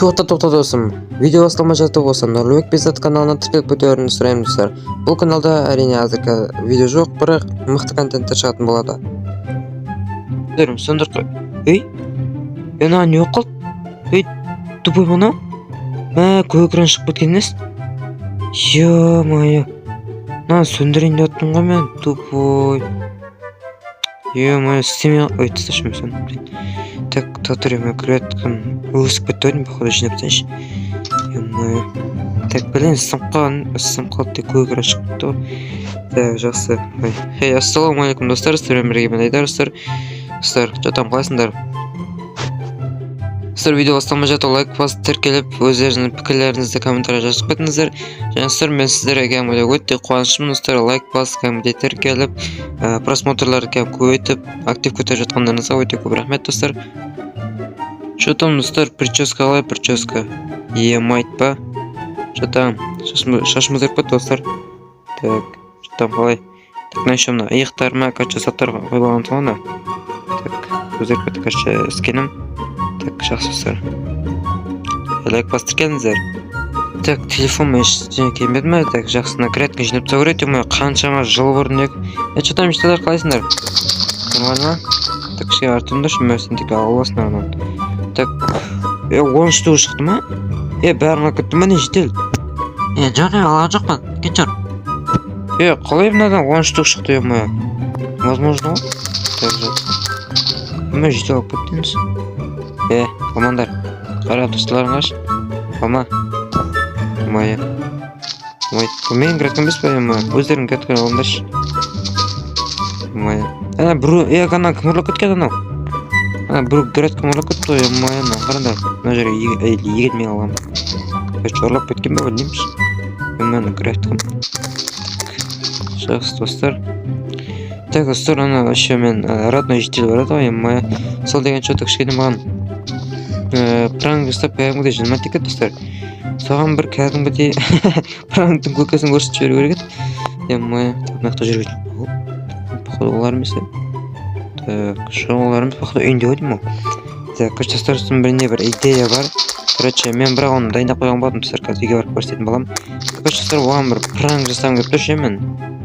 Тоқта, тоқта, досым, видео басталмай жатып, осы Нұрлыбек Бекзат каналына тіркеліп кетулеріңді сұраймын, достар. Бұл каналда, әрине, әзірге видео жоқ, бірақ мықты контенттер шығатын болады. Сөндір. Ей, е, мына не болып қалды? Ей, тупой, мынау мә, көк экран шығып кеткен емес. Ё-моё, мынаны сөндірейін деп жатырмын ғой мен, тупой. Ё-моё, істемей. Ой, тасташы мен соны, блин. Так, тұра, мен клавиатурам өсіп кетті ау деймін, походу. Жинап тастайыншы. Ё-моё, так, блин, ісініп қалған, ісініп қалды деп, көк экран шығып кетті ғой. Так, жақсы. Ой, хей, ассалаумағалейкум, достар, сіздермен бірге мен, Айдар. Достар, достар, че там, қалайсыңдар, достар? Видео басталмай жатып, лайк басып, тіркеліп, өздеріңіздің пікірлеріңізді комментарий жазып кетіңіздер. Және, достар, мен сіздерге кәдімгідей өте қуаныштымын. Достар, лайк басып, кәдімгідей тіркеліп, просмотрларды кәдімгі көбейтіп, актив көтеріп жатқандарыңызға өте көп рахмет, достар. Че там, достар, прическа қалай, прическа? Емайт па? Че там, шашым өзгеріп кетті, достар. Так, че там, қалай? Так, мына еще мына иықтарыма, короче, заттар қойып алған ғой ана. Так, өзгеріп кетті, короче, скинім. Так, жақсы, достар, лайк басып, тіркеліңіздер. Так, телефоныма ештеңе келмеді ме? Так, жақсы, мына грядка жинап тастау керек еді, қаншама жыл бұрын. Е, че там, жителдер, қалайсыңдар, нормально ма? Так, кішкене артыңдаршы, мә, сен тек алып аласың анан. Так, е, 10 штук шықты ма? Е, бәрін алып кетті ма, не, житель? Е, жоқ, е, алған жоқпын, кетші. Е, қалай мынадан 10 штук шықты? Е, возможно ғой. Так, жақсы, мә, житель алып кетті енді. Е, алмаңдар, қара, достарың қаш, алма. Ой, ой, бұл менің грядкам емес па? Ема, өздерің грядканы алыңдаршы. Ой, ана біреу, е, ана кім ұрлап кеткен анау? Ана біреу грядканы ұрлап кетті ғой. Ема, ана қараңдар, мына жерге егін мен алғанмын. Короче, ұрлап кеткен ба, білмеймін. Ема, ана грядкам. Жақсы, достар. Так, достар, ана вообще мен родной житель бар еді ғой, ема, сол деген че то кішкене маған пранк жасап, кәдімгідей жынымат екен, достар. Соған бір кәдімгідей пранктың көкесін көрсетіп жіберу керек еді. Ема, так, мына жақта жүрген жоқ, походу, олар емес, иә. Так, жоқ, олар емес, походу, үйінде ғой деймін ғой. Так, короче, достар, сосын біріне бір идея бар. Короче, мен бірақ оны дайындап қойған болатынмын, достар, қазір үйге барып көрсететін боламын. Короче, достар, оған бір пранк жасағым келіп тұр ше мен,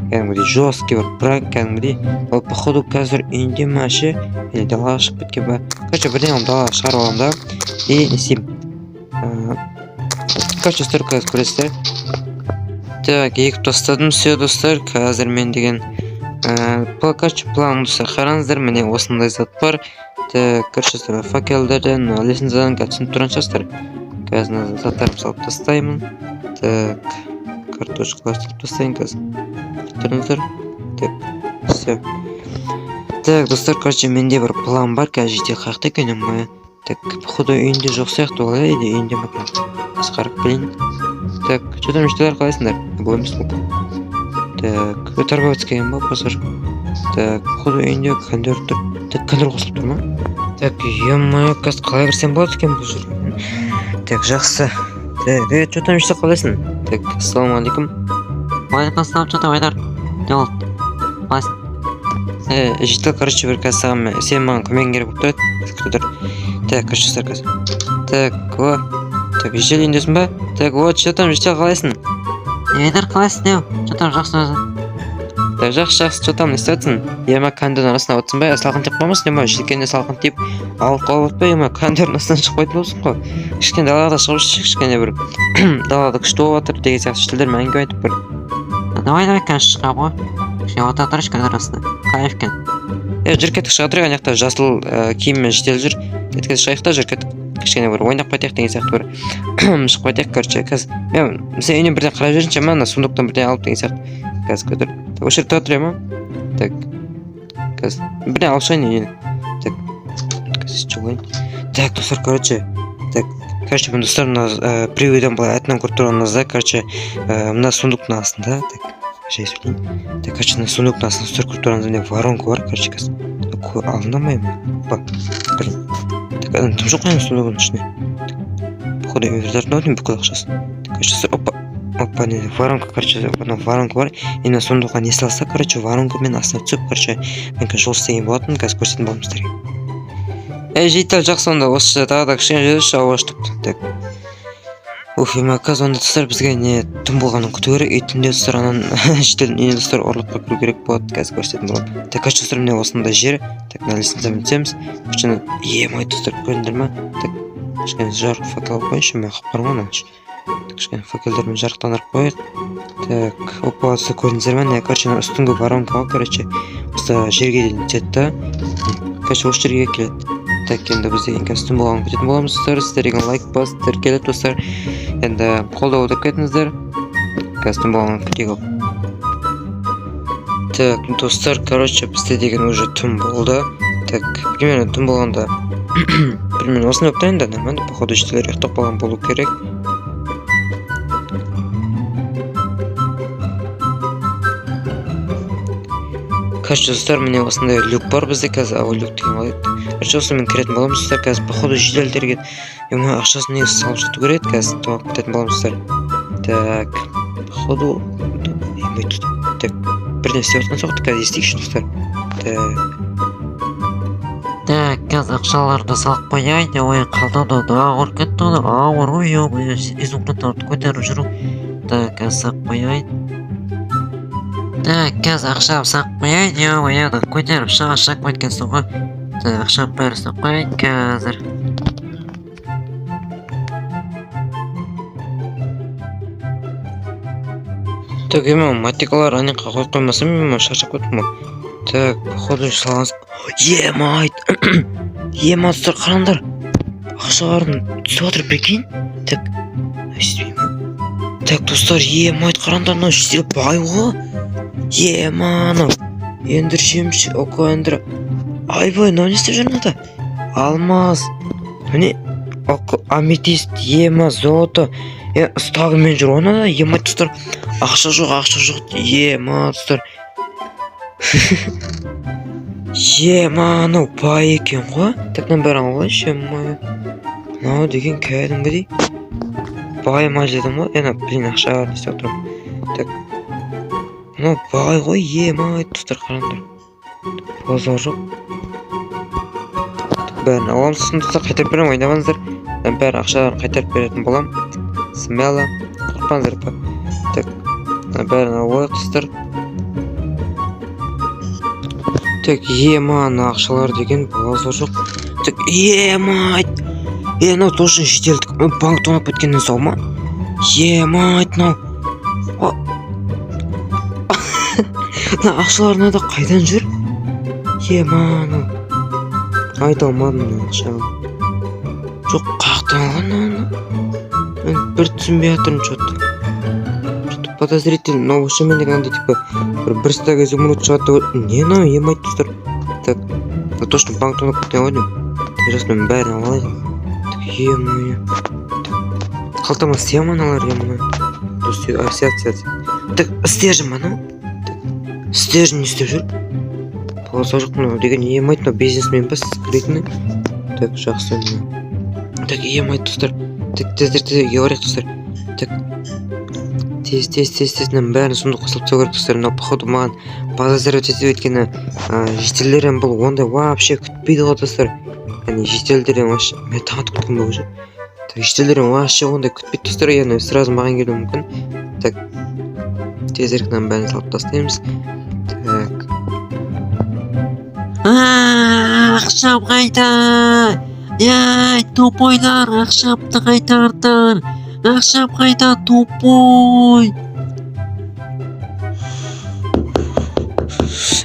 кәдімгідей жесткий бір пранк, кәдімгідей. Ол, походу, қазір үйінде ма ше или далаға шығып кеткен ба? Короче, бірдеңе, оны далаға шығарып аламын да, и не істеймін? Короче, достар, қазір көресіздер. Так, егіп тастадым. Все, достар, қазір мен деген короче, план, достар, қараңыздар, міне, осындай зат бар. Так, короче, достар, факелдерден, лестницадан қазір түсініп тұрған шығарсыздар. Қазір мына заттарымды салып тастаймын. Так, картошкалар салып тастайын қазір, тұрыңыздар. Так, все. Так, достар, короче, менде бір план бар. Қазір житель қаяқта екен, ема? Так, походу, үйінде жоқ сияқты ол, иә, или үйінде ма екен? Қазір қарап келейін. Так, че там, жителдер, қалайсыңдар? Бұл емес, бұл. Так, торговец келген ба, базар? Так, походу, үйінде кондер тұр. Так, кондер қосылып тұр ма? Так, ё-моё, қазір қалай кірсем болады екен бұл жерге? Так, жақсы. Так, е, че там, житель, қалайсың? Так, ассалаумағалейкум. Уағалейкум, че там, Айдар, не болды, қалайсың? Е, житель, короче, бір қазір саған, сен маған көмегің керек болып тұр еді. Күте тұр. Так, короче, достар, қазір. Так, о, так, житель, үйіндесің ба? Так, вот, че там, житель, қалайсың? Е, Айдар, қалайсың, не, че там, жақсы өзі? Так, жақсы, жақсы. Че там, не істеп жатырсың? Ема, кондердің астына отырсың ба? Салқын тиіп қалмасын, ема, желкеңде салқын тиіп, ауырып қалып жатпа, ема, кондердің астынан шықпайтын болсың ғой. Кішкене далаға да шығып жүрші, кішкене бір далада күшті болып жатыр деген сияқты, жительдермен әңгіме айтып бір. Давай, давай, қазір шығамын ғой, кішкене отыра тұрайыншы кондер астында, кайф екен. Е, жүр, кеттік, шыға тұрайық. Ана жақта жасыл киіммен житель жүр. Кеттік, шығайық та, жүр, кеттік, кішкене бір ойнап қайтайық деген сияқты, бір шығып қайтайық. Короче, қазір мен сен үйінен бірден қарап жібершінші ма, ана сундуктан бірдеңе алып деген сияқты. Қазір, көтер, осы жерде тұра тұр, ма? Так, қазір бірдеңе алып шығайын үйінен. Так, қазір шығайын. Так, достар, короче, так, короче, міне, достар, мына біреуден былай атынан көріп тұрғаныңызда, короче, мына сундуктың астында. Так, жай сөйлейін. Так, короче, мына сундуктың астында, достар, көріп тұрғаныңыздай, міне, воронка бар. Короче, қазір алына ма? Опа, блин. Так, ана дым жоқ қой ана сундуктың ішінде. Походу, инвентарьда ау деймін бүкіл ақшасы. Так, короче, достар, опа, опа, не, воронка, короче, мына воронка бар. И мына сундукқа не салса, короче, воронкамен астына түсіп, короче, мен қазір жол істеген болатынмын, қазір көрсететін боламын сіздерге. Ей, житель, жақсы, онда осы жерде тағы да кішкене жүрейікші, ауа штып. Так. Уф, ема, қазір онда, достар, бізге не түн болғанын күту керек. И түнде, достар, анан жительдің үйіне, достар, ұрлыққа кіру керек болады. Қазір көрсететін боламын. Так, короче, достар, міне осындай жер. Так, мына лестницамен түсеміз. Короче, ема, достар, көрдіңдер ма? Так, кішкене жарық факел алып қояйыншы, мен қалып бармын ғой. Так, кішкене факелдермен жарықтандырып қояйық. Так, опа, достар, көрдіңіздер ма? Не, короче, мына үстіңгі воронка ғой, короче, осы жерге дейін түседі да. Короче, осы жерге келеді. Так, енді біз деген қазір түн болғанын күтетін боламыз, достар. Сіздер деген лайк басып, тіркеліп, достар, енді қолдау отырып кетіңіздер. Қазір түн болғанын күтейік. Так, достар, короче, бізде деген уже түн болды. Так, примерно түн болғанда, примерно осындай болып тұр енді, нормально. Походу, жительдер ұйықтап қалған болу керек. Короче, достар, міне осындай люк бар бізде қазір. Ау, люк деген қалай еді? Короче, осымен кіретін боламыз, достар. Қазір, походу, жительдерге, ема, ақшасын негізі салып жату керек еді. Қазір тауып кететін боламыз, достар. Так, походу, ема, так, бірдеңе істеп жатқан сияқты, қазір естейікші, достар. Так. Так, қазір ақшаларды салып қояйын. Ой, қалтамда да ауыр кетті ғой, ауыр ғой, ё-моё, изумрудтарды көтеріп жүру. Так, қазір салып қояйын. Так, қазір ақшамды салып қояйын, ё-моё, көтеріп шаршап кеткенсің ғой. Так, ақшамды бәрін салып қояйын қазір. Так, ема, матикалар ана жаққа қойып қоймасам, мен шаршап кеттім ғой. Так, походу, салған. Ема, ема, достар, қараңдар, ақшаларым түсіп жатыр, прикинь. Так, естімеймін. Так, достар, ема, қараңдар, мынау житель бай ғой. Ема, анау ендір жеміс око ендір. Айбай, мынау не істеп жүр мынада? Алмаз, міне, око, аметист, ема, золото, е, стагымен жүр ғой мынада. Ема, достар, ақша жоқ, ақша жоқ. Ема, достар, ема, анау бай екен ғой. Так, мынаның бәрін алып алайыншы. Ема, мынау деген кәдімгідей бай ма дедім ғой. Ена, блин, ақша не істеп отырмын? Так, мынау бай ғой. Ема, достар, қараңдар, базар жоқ. Так, бәрін аламыз. Сосын, достар, қайтарып беремін, ойнамаңыздар. Мен бәрін, ақшаларын қайтарып беретін боламын, смело, қорықпаңыздар. Так, мына бәрін алып алайық, достар. Так, ема, ана ақшалар деген базар жоқ. Так, ема, е, мынау точно шетелдік банк тонап кеткеннен сау ма? Ема, мынау мына ақшалар мынада қайдан жүр? Ема, анау айта алмадым. Мына ақша жоқ, қаяқтан алған мынаны? Мен бір түсінбей жатырмын. Че-то подозрительно мынау. Вообще, мен деген андай типа бір стак изумруд шығады деп. Не мынау? Ема, достар, так, мына точно банк тонап кеткен ғой деймін. Так, сейчас мен бәрін ала алайын. Так, ё-моё, қалтама сыя ма аналар? Ё-моё, сияды, сияды. Так, стержень анау. Так, стержень не істеп жүр? Базар жоқ мынау деген. Ема, мынау бизнесмен ба, секретный? Так, жақсы мынау. Так, ема, достар, так, тезірек, тезірек үйге барайық, достар. Так, тез, тез, тез, тез, мынаның бәрін сундукқа салып тастау керек, достар. Мынау, походу, маған подозревать етеді, өйткені жительдерден бұл ондай вообще күтпейді ғой, достар. Яғни жительдерден вообще, мен таң атып кеткен ба уже? Так, жительдерден вообще ондай күтпейді, достар, яғни сразу маған келуі мүмкін. Так, тезірек мынаның бәрін салып тастаймыз. Так. Ақшам қайда? Ей, тупойлар, ақшамды қайтарыңдар! Ақшам қайда, тупой?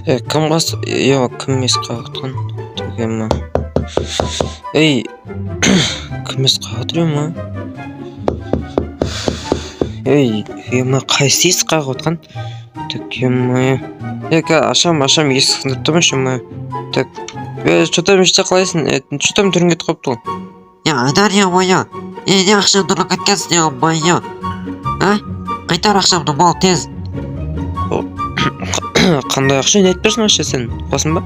Е, кім қас? Е, кім есік қағып жатқан? Так, ема, ей, кім есік қағып жатыр? Ема, ей, ема, қайсы есік қағып жатқан? Так, ема, е, қазір ашамын, ашамын, есік сындырып тұрмыншы, ема. Так, е, че там, іште қалайсың? Е, че там, түрің кетіп қалыпты ғой. Е, Айдар, ё-моё! Е, не ақшамды ұрлап кеткенсің, ё-моё? А? Қайтар ақшамды, бол, тез! Қандай ақша? Не айтып тұрсың вообще сен? Қуасың ба?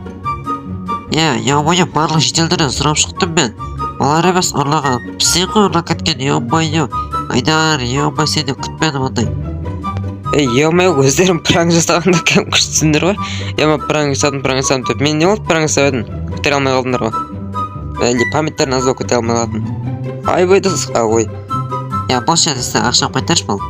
Е, ё-моё, барлық жительдерден сұрап шықтым мен. Олар емес ұрлаған. Сен ғой ұрлап кеткен, ё-моё. Айдар, ё-моё, сенен күтпедім ондай. Ей, ё-моё, өздерің пранк жасағанда кәдімгі күштісіңдер ғой. Ема, пранк жасадым, пранк жасадым деп. Мен не болды, пранк жасап едім, көтере алмай қалдыңдар ғой. Или память тарын аз болып кете алмай қалатын. Айбай, дос, а, ой. Я, болшы, сен ақшаны қайтаршы, бол.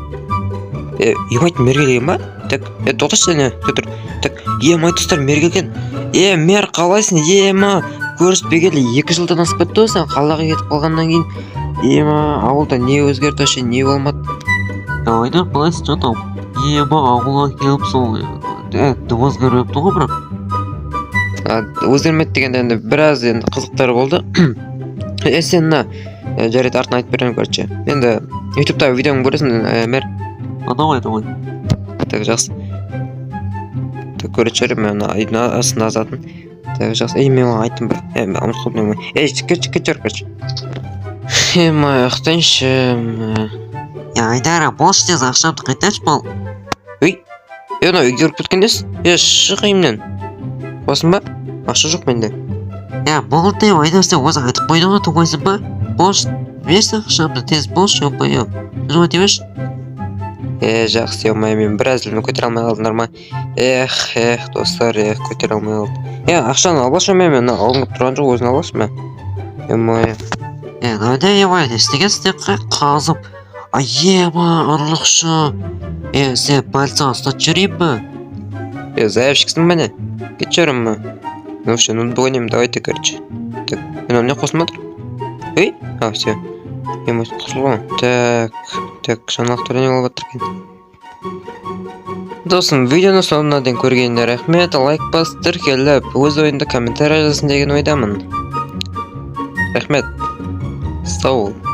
Е, ебать, мэр келген ба? Так, е, тоқташы, не тұр. Так, е, достар, мэр келген. Е, мэр, қалайсың? Ема, көріспегелі 2 жылдан асып кетті ғой сен қалаға кетіп қалғаннан кейін. Ема, ауылда не өзгерді вообще, не болмады? Айдар, қалайсың, че там? Ема, ауылға келіп сол өзгермепті ғой бірақ. А, өзгермеді дегенде, енді біраз енді қызықтар болды. Е, сен мына жарайды, артын айтып беремін, короче. Енді ютубта видеоңды көресің, мэр. А, давай, давай. Так, жақсы. Так, көретін шығар мен мына үйдің астында затын. Так, жақсы. Ей, мен оған айттым бір. Е, мен ұмытып қалдым. Ей, кетші, кетші, короче. Е, ма, ұйықтайыншы. Е, Айдар, болшы, тез ақшамды қайтаршы, бол. Ей, е, мынау үйге кіріп кеткен несі? Е, шық үйімнен. Қуасың ба? Ақша жоқ менде. Е, болды, Айдар, сен өзің айтып қойдың ғой, тумайсың ба? Болшы, берші ақшамды, тез болшы, ё-моё. Жауап берші. Е, жақсы, ё, мен біраз ілініп көтере алмай қалдыңдар ма? Эх, эх, достар, эх, көтере алмай қалдым. Е, ақшаны алып алшы, мен мына алғым келіп тұрған жоқ, өзің алып алшы, мә. Ё-моё. Е, мынау ё-моё, не істегенсің деп қазып. А, ема, ұрлықшы. Е, сен полицияға ұстатып жіберейін ба? Е, заявщик сің ба, не? Кетші ма? Ну все, ноутбук ойнаймын, давайте, короче. Так, мынау не қосылмады? Ей, а, все. Ема, қосылған. Так, так, жаңалықтар не болып жатыр екен? Досым, видеоны соңына дейін көргеніне рахмет. Лайк басып, тіркеліп, өз ойыңды комментарий жазсын деген ойдамын. Рахмет. Сау бол.